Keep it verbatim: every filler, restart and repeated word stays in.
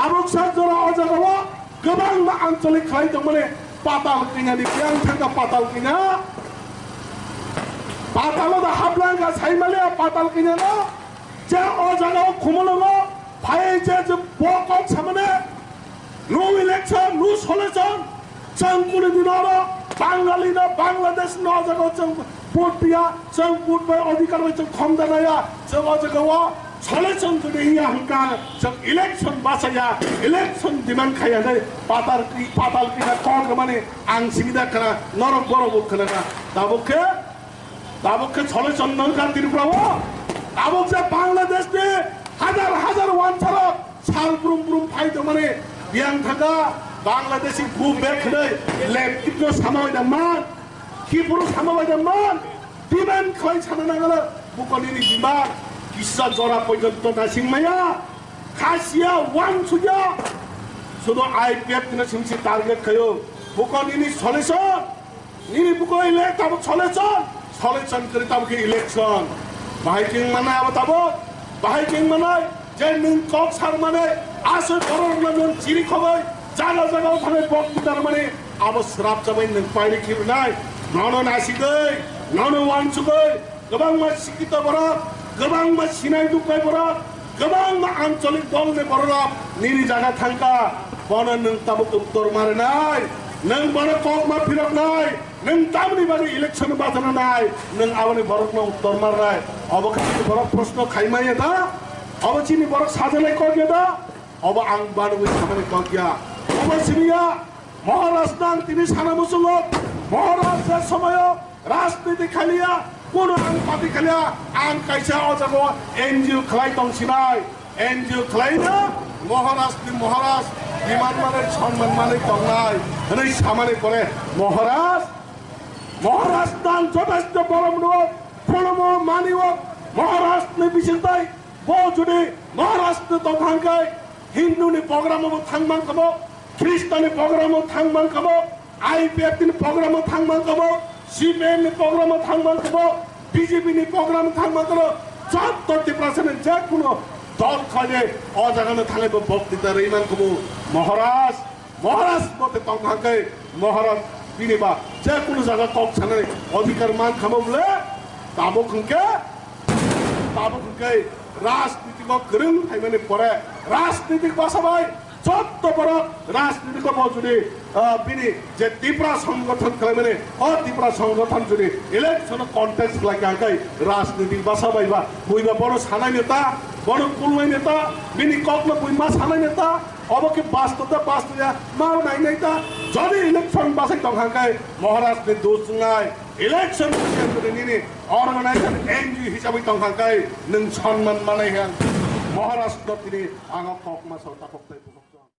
Tabuk sak jora o jagao kwbangma ancholik khlai tongmani Patal Kanya ni biyang thangkha Patal Kanya. Patalo da hablangkha saimaliya Patal Kanya no. Je o jagao khumulwngo phai je je bo kok samani. No election, no solution. Chwng kunu din oro Bangali no, Bangladesh no o jaga o chwng vote piya, chwng vote bai adhikar bai chwng khom da naya, chwng o jaga o solution jodi hiya hwnkha, chwng election bachaya, election demand khaya hinwi Patal, Patal Kanya kok rwmani ang simi da khna, norok borok bo khna kha. Tabuk khe Tabuk khe solution nangkha Tripura o. Tabuk je Bangladesh ni hajar hajar wansarok sal brum brum phai tongmani biyang thangkha Bangladeshi go back hwnwi left no sama bai da man, kiphuru sama bai da man, demand khlai sana nangala bukoni ni demand kisa jora porjonto nasing maya, khasiya, wansuya, sudo I P F no singsi target khayo, bukoni ni solution. Nini buko elect tabuk solution, solution kari tabuk khe election. Bahai keng mana abo tabuk, bahai keng manai, je nwng kok sar mane, asoi borok no nwng chiri khobai, jaga jaga o thanai bok butar mane, abo srap chabai nwng paini khibnai, nono nasigoi, nono wansugoi, kwbangma sikito borok, kwbangma sinai dukbai borok, kwbangma ancholik dol ni borok nini jaga thangkha, bono nwng tabuk uttor marinai, nwng bono kok ma phiroknai, nwng tamni bagwi election bachana nai, nwng aboni borok no uttor marnai, obo khe chini borok proshno khaimaya da, obo chini borok sajalai kok ya da, obo ang banwi samani kok ya, obo simi ya. Maharaj nang tini sana muchungo, Maharaj je somoyo rajniti khaliya, kuno ang party khaliya, ang kaisa o jaga o N G O khlai tong sinai, N G O khlai na Maharaj ni Maharaj, iman mane sonman mane tongnai, hwnwi samani pore Maharaj, Maharaj nang jothesto borom rwo, polomo mani o, Maharaj ni bising tai, bo jodi Maharaj ni tong thang khe, Hindu ni program o bo thang man kha bo, Khristan ni program o thang man kha bo, I P F T ni program o thang man kha bo, C P I M ni program o thang man kha bo, B J P ni program o thang man kha bo, jotto Tiprasa ni je kuno dol khaide o jaga no thangai bo boktita rwi man kha bo. Maharaj, Maharaj mote tong thang khe Maharaj bini ba je kuno jaga kok sanani adhikar man kha bo bole, tabuk hwnkhe, tabuk hwnkhe rajnitiko kwrwng phaimani pore rajnitik basa bai jotto borok rajnitiko bo jodi, ah, bini je Tipra Songgothon khlaimani, o Tipra Songgothon jodi election contest khlai kha hwnkhe rajnitik basa bai ba buiba bono sanai neta, bono kulnai neta, bini kokno buima sanai neta, obo khe bastota bastoya ma nai neta, jodi election basai tong hwnkhe Maharaj ni dos wngnai, election jodi nini organization N G O hisabai tong hwnkhe nwng sonman manai hwnkhe Maharaj no tini ang o kokma sao takhuk tei